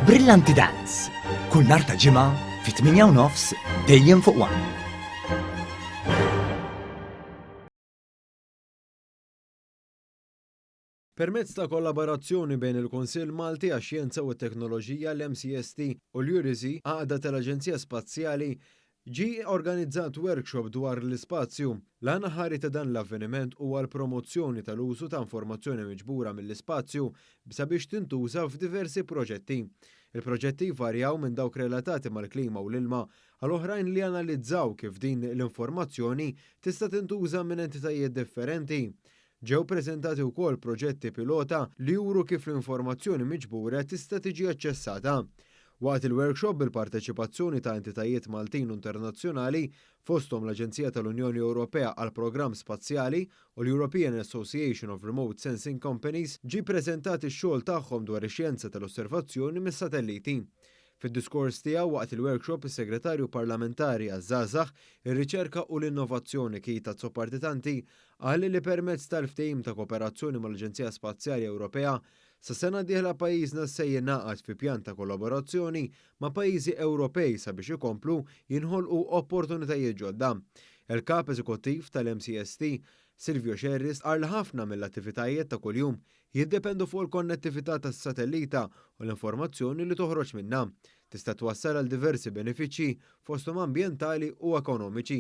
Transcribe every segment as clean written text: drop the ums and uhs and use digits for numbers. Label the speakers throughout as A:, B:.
A: Brillanti Dance, kull nhar ta' Ġimgħa fit-8 u nofs dejjem fuq One.
B: Permezz ta' kollaborazzjoni bejn il-Kunsill Malti għax-Xjenza u t-Teknoloġija, l-MCST, u l-EURISI, Għaqda tal-Aġenzija Spazjali, ġie organizzat workshop dwar l-ispazju. L-għan aħħari ta' dan l-avveniment huwa l-promozzjoni tal-użu ta' informazzjoni miġbura mill-ispazju sabiex tintuża f'diversi proġetti. Il-proġetti jvarjaw minn dawk relatati mal-klima u l-ilma għal oħrajn li janalizzaw kif din l-informazzjoni tista' tintuża minn entitajiet differenti. Ġew preżentati wkoll proġetti pilota li juru kif l-informazzjoni miġbura tista' tiġi aċċessata. Waqt il-workshop bil-parteċipazzjoni ta' entitajiet Maltin u internazzjonali, fosthom l-Aġenzija tal-Unjoni Ewropea għall-Programm Spazjali u l-European Association of Remote Sensing Companies, ġie ppreżentat ix-xogħol tagħhom dwar ix-xjenza tal-osservazzjoni mis-satelliti. Fid-diskors tiegħu waqt il-workshop is-Segretarju Parlamentari għaż-Żgħażagħ, ir-Riċerka u l-Innovazzjoni Keith Azzopardi Tanti qal li permezz tal-ftehim ta' kooperazzjoni mal-Aġenzija Spazjali Ewropea, sas-sena d-dieħla pajjiżna se jingħaqad fi pjan ta' kollaborazzjoni ma' pajjiżi Ewropej sabiex ikomplu jinħolqu opportunitajiet ġodda. Il-Kap Eżekuttiv tal-MCST, Silvio Scerri stqarr li ħafna mill-attivitajiet ta' kuljum jiddependu fuq il-konnettività tas-satellita u l-informazzjoni li toħroġ minnha. Tista' twassal għal diversi benefiċċji fosthom ambjentali u ekonomiċi.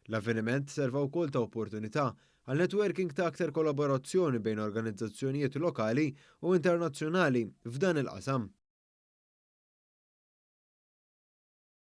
B: L-avveniment serva wkoll ta' opportunità għal networking ta' aktar kollaborazzjoni bejn organizzazzjonijiet lokali u internazzjonali f'dan il-qasam.